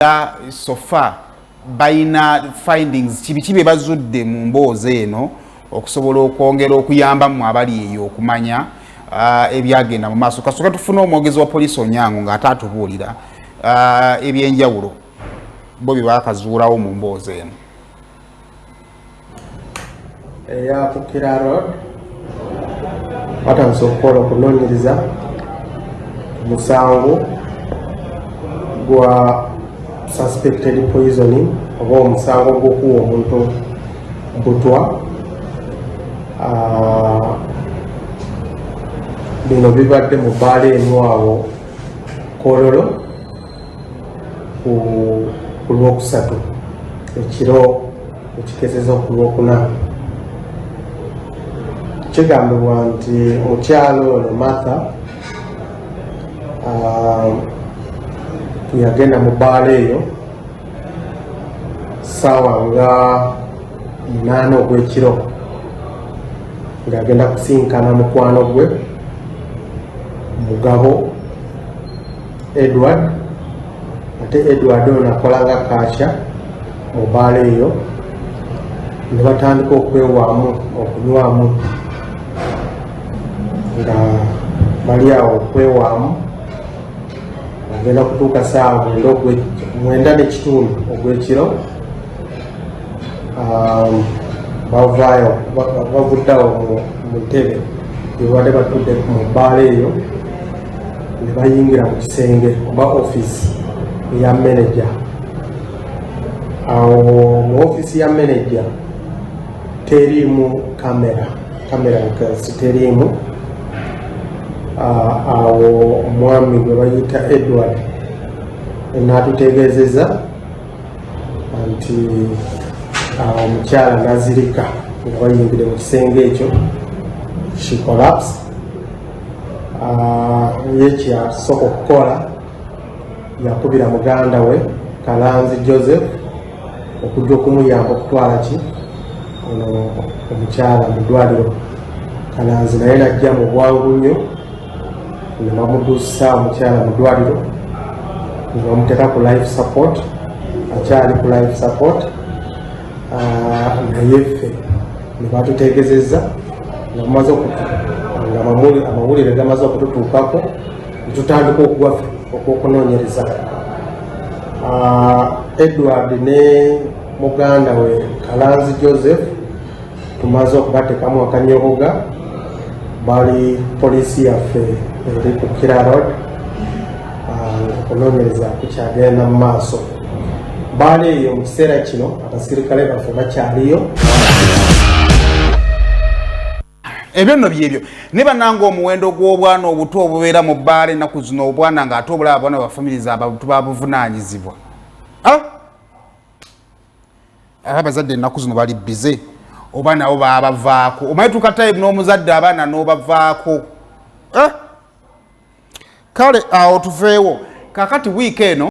Era so far balina findings kibiki bye bazudde mu mboozi eno okusobola okwongera okuyamba mu abali eyo okumanya ebyagenda mu maaso. Kasooka tufune omwogezi wa poliisi Onyango ng'ate atubuulira ebyenjawulo bo bye baakazuulawo mu mboozi eno. Eya Kukira Road batandise okukola okunoonyereza ku musango gwa suspected poisoning oba omusango gw'okuwa omuntu butwa. Bino bibadde mu bbaala emu awo Kololo ku Lwokusatu ekiro ekikeseza ku Lwokuna. Kigambibwa nti mukyalo ono Martha yagenda mu bbaala eyo saawa nga 8 ogw'ekiro ng'agenda kusinkana mukwano gwe Mugabo Edward, ate Edward ono akola nga kaakya mu bbaala eyo, ne batandika okwewaamu okunywamu. Nga bali awo okwewaamu, agenda kutuuka saawa 9:30 ogw'ekiro, bavaayo, bavuddeawo mu ntebe gyebadde batudde mu bbaala eyo ne bayingira mu kisenge oba ofiisi eya meneja. Awo mu ofiisi ya meneja teriimu kamera, kamera nkazi teriimu. Awo omwami gwe bayita Edward n'atutegeezeza nti omukyala nazirika nga bayingire mu kisenge ekyo, she collapsed. Ye kyasooka okukola yakubira muganda we Kalanzi Joseph okujja okumuyamba okutwala ki ono omukyala mu ddwaliro. Kalanzi naye najja mu bwangu nnyo ne bamudusa omukyala mu ddwaliro ne bamuteeka ku life support, akyali ku life support. Naye ffe ne batuteegezezza nga amawulire gamaze okututuukako ne tutandika okugwaffe okw'okunoonyereza. Edward ne muganda we Kalanzi Joseph tumaze okubateekamu akanyoboga, bali poliisi yaffe eri ku Kira Road, okunoonyereza kukyagenda mu maaso. Baali eyo mu kiseera kino abasirikale baffe bakyaliyo. Ebyo nno byebyo ne bannanga omuwendo gw'obwana obuto obubeera mu bbaala ennaku zino, obwana ng'ate obulaba abaana bafamilizi abantu babuvunaanyizibwa. Abazadde ennaku zino bali bize oba nabo babavaako, omanyi tuka time n'omuzadde abaana n'obavaako. Kale awo tuveewo kakati wiiki eno.